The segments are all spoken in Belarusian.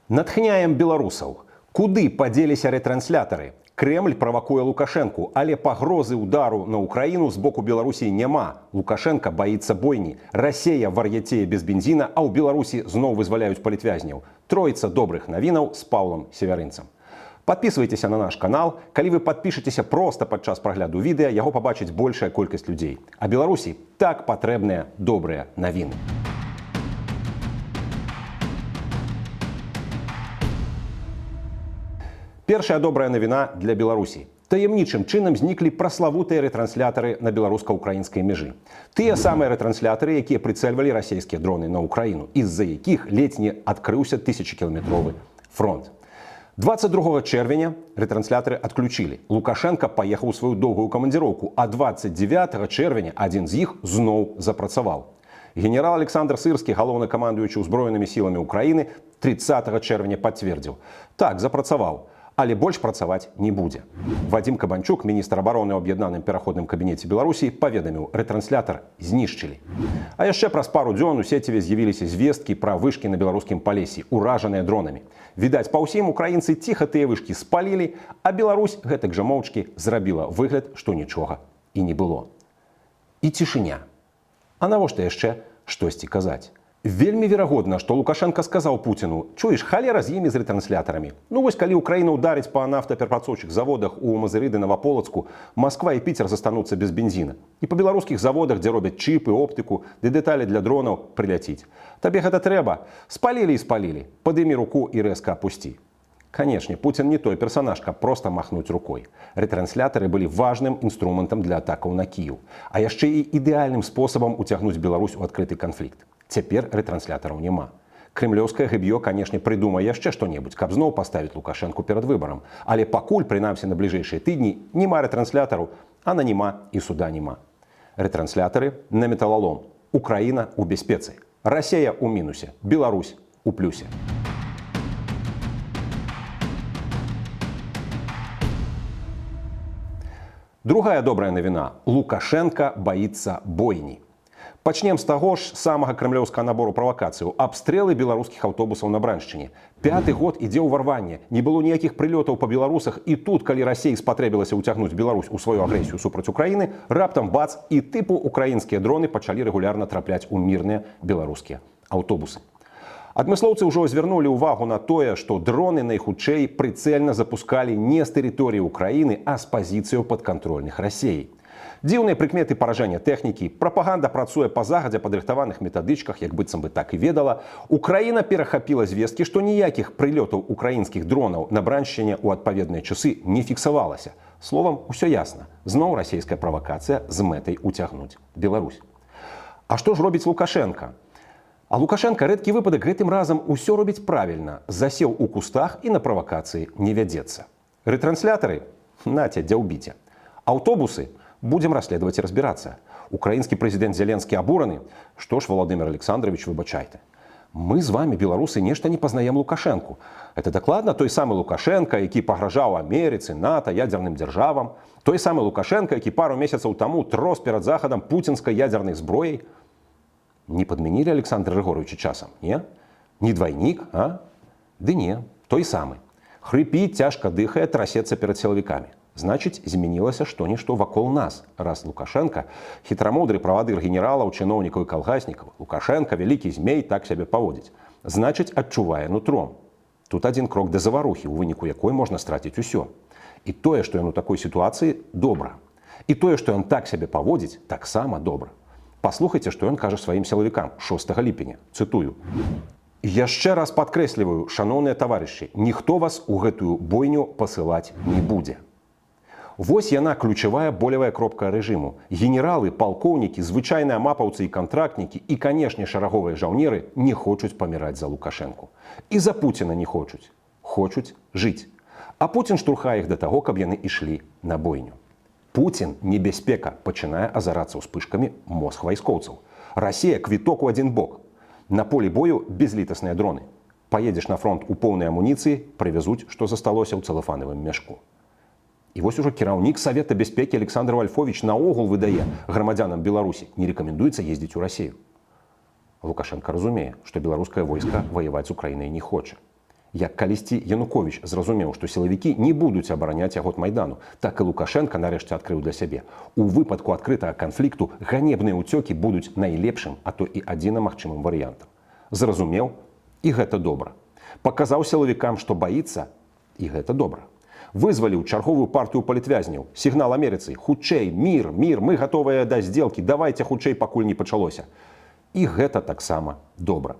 Натхняем беларусаў. Куды падзеліся рэтранслятары? Крэмль правакуе Лукашэнку, але пагрозы ўдару на Украіну з боку Беларусі няма. Лукашэнка баіцца бойні. Расея вар'яцее без бензіна, а ў Беларусі зноў вызваляюць палітвязняў. Тройца добрых навінаў з Паўлам Севярынцам. Падпісвайцеся на наш канал. Калі вы падпішацеся проста падчас прагляду відэа, яго пабачыць большая колькасць людзей. А Беларусі так патрэбныя добрыя навіны. Першая добрая навіна для Беларусі. Таямнічым чынам зніклі праславутыя рэтранслятары на беларуска-украінскай мяжы. Тыя самыя рэтранслятары, якія прыцэльвалі расійскія дроны на Украіну, з-за якіх ледзь не адкрыўся тысячакіламетровы фронт. 22 чэрвеня рэтранслятары адключылі. Лукашэнка паехаў у сваю доўгую камандзіроўку, а 29 чэрвеня адзін з іх зноў запрацаваў. Генерал Аляксандр Сырскі, галоўнакамандуючы ўзброенымі сіламі Украіны, 30 чэрвеня пацвердзіў: так, запрацаваў, але больш працаваць не будзе. Вадзім Кабанчук, міністр абароны ў аб'яднаным пераходным кабінеце Беларусі, паведаміў: рэтранслятар знішчылі. А яшчэ праз пару дзён у сеціве з'явіліся звесткі пра вышкі на беларускім Палессі, уражаныя дронамі. Відаць, па ўсім украінцы ціха тыя вышкі спалілі, а Беларусь гэтак жа моўчкі зрабіла выгляд, што нічога і не было. І цішыня. А навошта яшчэ штосьці казаць? Вельмі верагодна, што Лукашэнка сказаў Пуціну: «Чуеш, халера з імі, з рэтранслятарамі. Ну вось калі Украіна ударыць па нафтаперапрацоўчых заводах у Мазыры ды Наваполацку, Масква і Піцер застануцца без бензіна. І па беларускіх заводах, дзе робяць чыпы, оптыку ды дэталі для дронаў, прыляціць. Табе гэта трэба? Спалілі і спалілі. Падымі руку і рэзка апусці». Канешне, Пуцін не той персанаж, каб проста махнуць рукой. Рэтранслятары былі важным інструментам для атакаў на Кіў, а яшчэ і ідэальным спосабам уцягнуць Беларусь у адкрыты канфлікт. Цяпер рэтранслятараў няма. Крэмлёўскае гэб'ё, канешне, прыдумае яшчэ што-небудзь, каб зноў паставіць Лукашэнку перад выбарам. Але пакуль, прынамсі на бліжэйшыя тыдні, няма рэтранслятараў, а на няма і суда няма. Рэтранслятары на металалом. Украіна ў бяспецы. Расея ў мінусе, Беларусь у плюсе. Другая добрая навіна. Лукашэнка баіцца бойні. Пачнем з таго ж самага крамлёўскага набору правакацыяў: абстрэлы беларускіх аўтобусаў на Браншчыне. Пяты год ідзе ўварванне, не было ніякіх прылётаў па беларусах, і тут, калі Расеі спатрэбілася ўцягнуць Беларусь у сваю агрэсію супраць Украіны, раптам бац, і тыпу украінскія дроны пачалі рэгулярна трапляць у мірныя беларускія аўтобусы. Адмыслоўцы ўжо звярнулі ўвагу на тое, што дроны найхутчэй прыцэльна запускалі не з тэрыторыі Украіны, а з пазіцыяў, падкантрольных Расеі. Дзіўныя прыкметы паражэння тэхнікі, прапаганда працуе па загадзя падрыхтаваных метадычках, як быццам бы так і ведала. Украіна перахапіла звесткі, што ніякіх прылётаў украінскіх дронаў на Браншчыне ў адпаведныя часы не фіксавалася. Словам, усё ясна. Зноў расійская правакацыя з мэтай уцягнуць Беларусь. А што ж робіць Лукашэнка? А Лукашэнка, рэдкі выпадак, гэтым разам усё робіць правільна, засеў у кустах і на правакацыі не вядзецца. Рэтранслятары — наце, дзяўбіце. Аўтобусы — будем расследовать и разбираться. Украінскі прэзідэнт Зяленскі абураны. Што ж, Владимир Александрович, выбачайце. Мы з вами, беларусы, нешта не пазнаем Лукашэнку. Это дакладна той самы Лукашэнка, які пагражаў Амерыцы, НАТО, ядзерным дзяржавам? Той самы Лукашэнка, які пару месяцаў таму трос перад Захадам пуцінскай ядзернай зброяй? Не падмянілі Аляксандра Рыгоравіча часам, не? Не двойнік, а? Ды не, той самы. Хрыпіць, цяжка дыхае, трасецца перад сілавікамі. Значыць, змянілася што-нішто вакол нас. Раз Лукашэнка, хітрамудры правадыр генералаў, чыноўнікаў і калгаснікаў, Лукашэнка, вялікі змей, так сябе паводзіць. Значыць, адчувае нутром. Тут адзін крок да заварухі, у выніку якой можна страціць усё. І тое, што ён у такой сітуацыі, добра. І тое, што ён так сябе паводзіць, таксама добра. Паслухайце, што ён кажа сваім сілавікам 6 ліпеня. Цытую: «Яшчэ раз падкрэсліваю, шаноўныя таварышы, ніхто вас у гэтую бойню пасылаць не будзе». Вось яна, ключавая болевая кропка рэжыму. Генералы, палкоўнікі, звычайныя амапаўцы і кантрактнікі і, канешне, шараговыя жаўнеры не хочуць паміраць за Лукашэнку. І за Пуціна не хочуць. Хочуць жыць. А Пуцін штурхае іх да таго, каб яны ішлі на бойню. Пуцін — небяспека, пачынае азарацца ўспышкамі мозг вайскоўцаў. Расея — квіток у адзін бок. На полі бою безлітасныя дроны. Паедзеш на фронт у поўнай амуніцыі, прывязуць, што засталося, ў цэлафанавым мяшку. І вось ужо кіраўнік Савета бяспекі Аляксандр Вальфовіч наогул выдае грамадзянам Беларусі: не рэкамендуецца ездзіць у Расею. Лукашэнка разумее, што беларускае войска ваяваць з Украінай не хоча. Як калісьці Януковіч зразумеў, што сілавікі не будуць абараняць яго ад Майдану, так і Лукашэнка нарэшце адкрыў для сябе. У выпадку адкрытага канфлікту ганебныя ўцёкі будуць найлепшым, а то і адзіна магчымым варыянтам. Зразумеў, і гэта добра. Паказаў сілавікам, што баіцца, і гэта добра. Вызваліў чарговую партыю палітвязняў. Сігнал Амерыцы: хутчэй, мір, мір, мы гатовыя да сделкі, давайце хутчэй, пакуль не пачалося. І гэта таксама добра.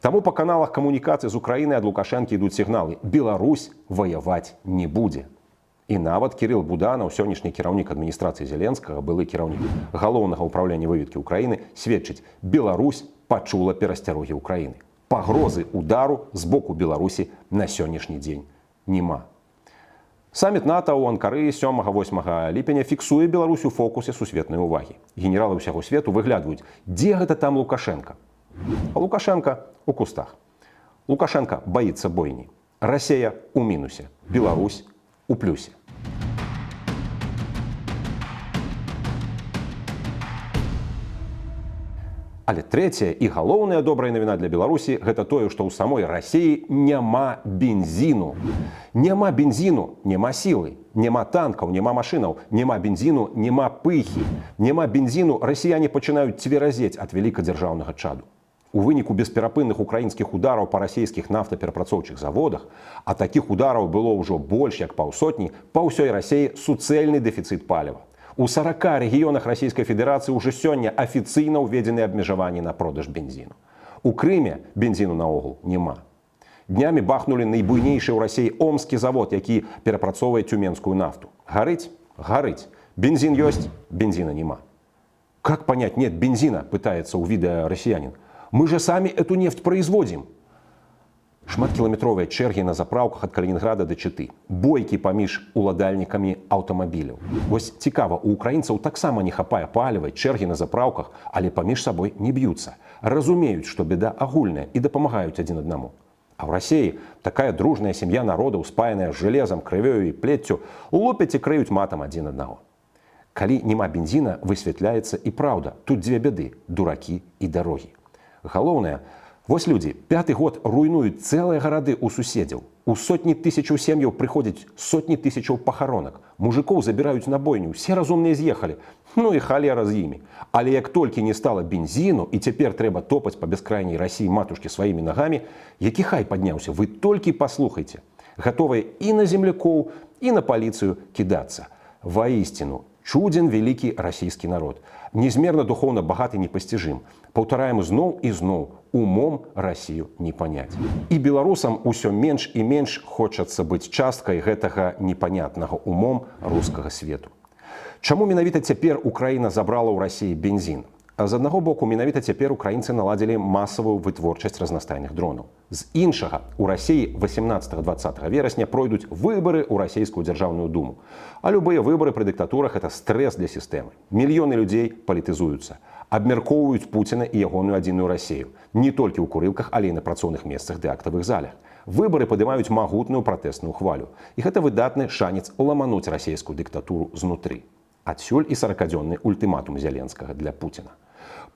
Таму па каналах камунікацыі з Украінай ад Лукашэнкі ідуць сігналы: Беларусь ваяваць не будзе. І нават Кірыл Буданаў, сённяшні кіраўнік адміністрацыі Зеленскага, былы кіраўнік галоўнага ўпраўлення выведкі Украіны, сведчыць: Беларусь пачула перасцярогі Украіны. Пагрозы удару з боку Беларусі на сённяшні дзень няма. Саміт НАТО ў Анкары 7-8 ліпеня фіксуе Беларусь у фокусе сусветнай увагі. Генералы ўсяго свету выглядваюць, дзе гэта там Лукашэнка. А Лукашэнка у кустах. Лукашэнка баіцца бойні. Расея ў мінусе, Беларусь у плюсе. Але трэцяя і галоўная добрая навіна для Беларусі гэта тое, што ў самой Расіі няма бензіну. Няма бензіну, няма сілы, няма танкаў, няма машынаў, няма бензіну, няма пыхі. Няма бензіну, расіяне пачынаюць цверазець ад вялікадзяржаўнага чаду. У выніку бесперапынных украінскіх удараў па расійскіх нафтаперапрацоўчых заводах, а такіх удараў было ўжо больш як паўсотні, па ўсёй Расіі суцэльны дэфіцыт паліва. У 40 рэгіёнах Расійскай Федэрацыі ўжо сёння афіцыйна ўведзены абмежаванні на продаж бензіну. У Крыме бензіну наогул няма. Днямі бахнулі найбуйнейшы ў Расіі омскі завод, які перапрацоўвае цюменскую нафту. Гарыць? Гарыць. Бензин ёсць, бензина няма. Как понять, нет бензина, пытается у вида россиянин. Мы же сами эту нефть производим. Шматкіламетровыя чэргі на запраўках ад Калінінграда да Чыты. Бойкі паміж уладальнікамі аўтамабіляў. Вось цікава, у украінцаў таксама не хапае паліва, чэргі на запраўках, але паміж сабой не б'юцца. Разумеюць, што беда агульная, і дапамагаюць адзін аднаму. А ў Расіі такая дружная сям'я народаў, спаянная железам, крывёю і плеццю, лупяць і крыюць матам адзін аднаго. Калі няма бензіна, высвятляецца і праўда. Тут дзве бяды – дуракі і дарогі. Галоўнае, вось людзі пяты год руйнуюць цэлыя гарады ў суседзяў. У сотні тысячаў сем'яў прыходзяць сотні тысячаў пахаронак. Мужыкоў забіраюць на бойню, усе разумныя з'ехалі. Ну і халера з імі. Але як толькі не стала бензіну і цяпер трэба топаць па бяскрайняй Расіі матушкі сваімі нагамі, які хай падняўся, вы толькі паслухайце. Гатовыя і на землякоў, і на паліцыю кідацца. Воистину, чуден великий российский народ. Незмерно духовно богатый, непостижим. Паўтараем зноў і зноў, умом Россию не понять. І беларусам усё менш і менш хочацца быць часткай гэтага непонятнага умом рускага свету. Чаму менавіта цяпер Украіна забрала ў Расіі бензін? З аднаго боку, менавіта цяпер украінцы наладзілі масавую вытворчасць разнастайных дронаў. З іншага, у Расіі 18-20 верасня пройдуць выбары ў расійскую дзяржаўную думу. А любыя выбары пры дыктатурах это стрэс для сістэмы. Мільёны людзей палітызуюцца, абмяркоўваюць Пуціна і ягоную адзіную Расею, не толькі ў курылках, але і на працоўных месцах ды актавых залях. Выбары падымаюць магутную пратэсную хвалю. І гэта выдатны шанец ламануць расійскую дыктатуру знутры. Адсюль і 40-дзённы ультыматум Зяленскага для Пуціна.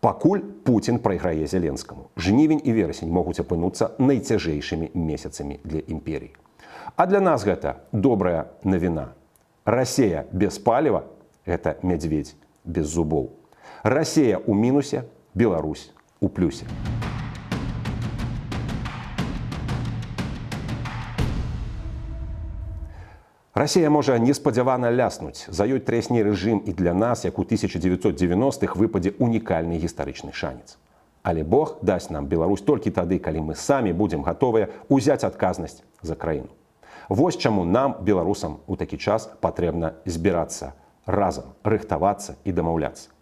Пакуль Пуцін прайграе Зяленскаму. Жнівень і верасень могуць апынуцца найцяжэйшымі месяцамі для імперіі. А для нас гэта добрая навіна. Расея без паліва гэта мядзведзь без зубоў. Расея ў мінусе, Беларусь у плюсе. Расія можа неспадзявана ляснуць, за ёй трэсне рэжым, і для нас, як у 1990-х, выпадзе унікальны гістарычны шанец. Але Бог дасць нам Беларусь толькі тады, калі мы самі будзем гатовыя ўзяць адказнасць за краіну. Вось чаму нам, беларусам, у такі час патрэбна збірацца разам, рыхтавацца і дамаўляцца.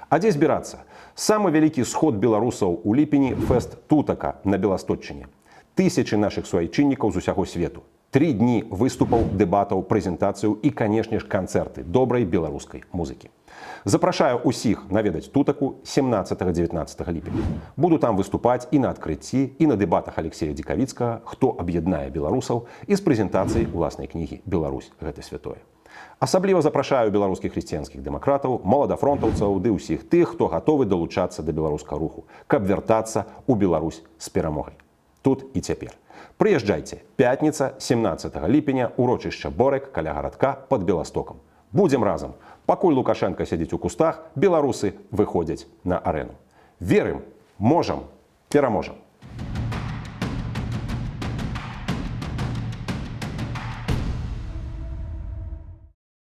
А дзе збірацца? Самы вялікі сход беларусаў у ліпені — фэст Тутака на Беласточчыне. Тысячы нашых суайчыннікаў з усяго свету. 3 дні выступаў, дэбатаў, прэзентацыяў і, канешне ж, канцэрты добрай беларускай музыкі. Запрашаю ўсіх наведаць Тутаку 17-19 ліпеня. Буду там выступаць і на адкрыцці, і на дэбатах Алексея Дзікавіцкага, хто аб'яднае беларусаў, і з прэзентацыяй уласнай кнігі «Беларусь гэта святое». Асабліва запрашаю беларускіх хрысціянскіх дэмакратаў, маладафронтаўцаў ды ўсіх тых, хто гатовы далучацца да беларускага руху, каб вяртацца ў Беларусь з перамогай. Тут і цяпер. Прыязджайце, пятніца, 17 ліпеня, урочышча Борак каля Гарадка пад Беластокам. Будзем разам. Пакуль Лукашэнка сядзіць у кустах, беларусы выходзяць на арэну. Верым, можам, пераможам.